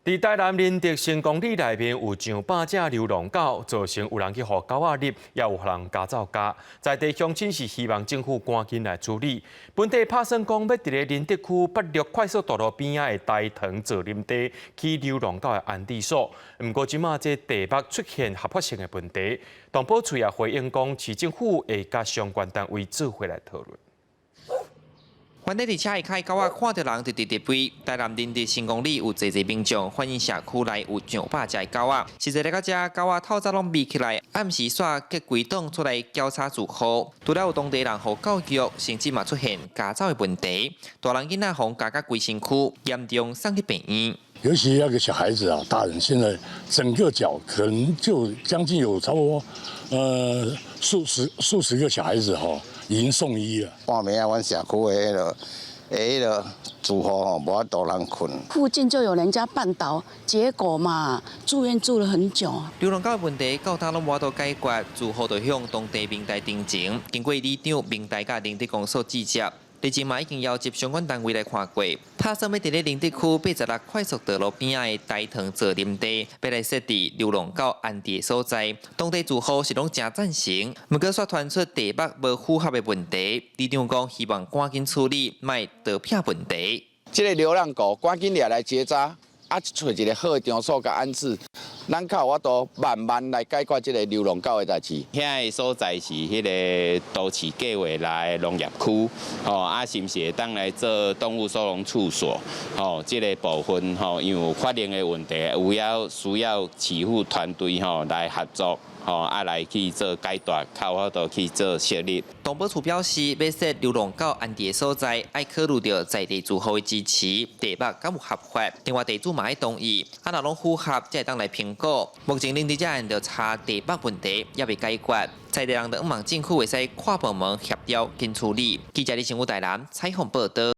佇台南仁德成功里內面有上百隻流浪狗，造成有人去予狗仔躡，也有予人咬走咬。在地鄉親是希望政府趕緊來處理。本地拍算講欲佇咧仁德區八六快速道路邊仔的大塘造林地起流浪狗的安置所。毋過這馬這地目出現合法性的問題，動保處也回應講，市政府會佮相關單位做伙來討論。原來佇車下跤狗仔看著人就直直飛。台南仁德成功里有濟濟民眾反映社區內有上百隻狗仔，實際來到遮狗仔透早攏覕起來，暗時煞結規黨出來交叉住戶，除了有當地人予狗虐，甚至嘛出現咬走的問題，大人囡仔予咬甲規身軀，嚴重送去病院。尤其那個小孩子啊，大人現在整個腳可能就將近有差不多，數十個小孩子哈，已經送醫了。半暝啊，阮社區的彼个，彼个住戶吼，無法度通睏。附近就有人家絆倒，結果嘛，住院住了很久。流浪狗的問題到今攏無法度解決，住戶就向當地明代陳情，經過里長、明代佮仁德公所集結。日前嘛已經邀集相關單位來看過，打算欲佇咧仁德區86快速道路邊仔的大塘造林地，欲來設置流浪狗安置的所在。當地住戶是攏誠贊成，毋過煞傳出地目無符合的問題。里長講希望趕緊處理，莫倒避問題。這个流浪狗趕緊掠來結紮，啊，揣一个好的場所共安置，咱較有法度慢慢來解決這个流浪狗的代誌。遐个所在是彼个都市計劃內的農業區，吼啊，是毋是會當來做動物收容處所？吼，這个部分吼，因為有法令的問題，有要需要市府團隊吼來合作。吼啊，來去做解答，較有法度去做設立。動保處表示，欲設流浪狗安置的所在，愛考慮著在地住戶的支持，地目敢有合法，另外地主嘛愛同意，啊若攏符合，才會當來評估。目前恁佇遮按著查地目問題，猶未解決，在地人就向望政府會使跨部門協調緊處理。記者李新武台南採訪報導。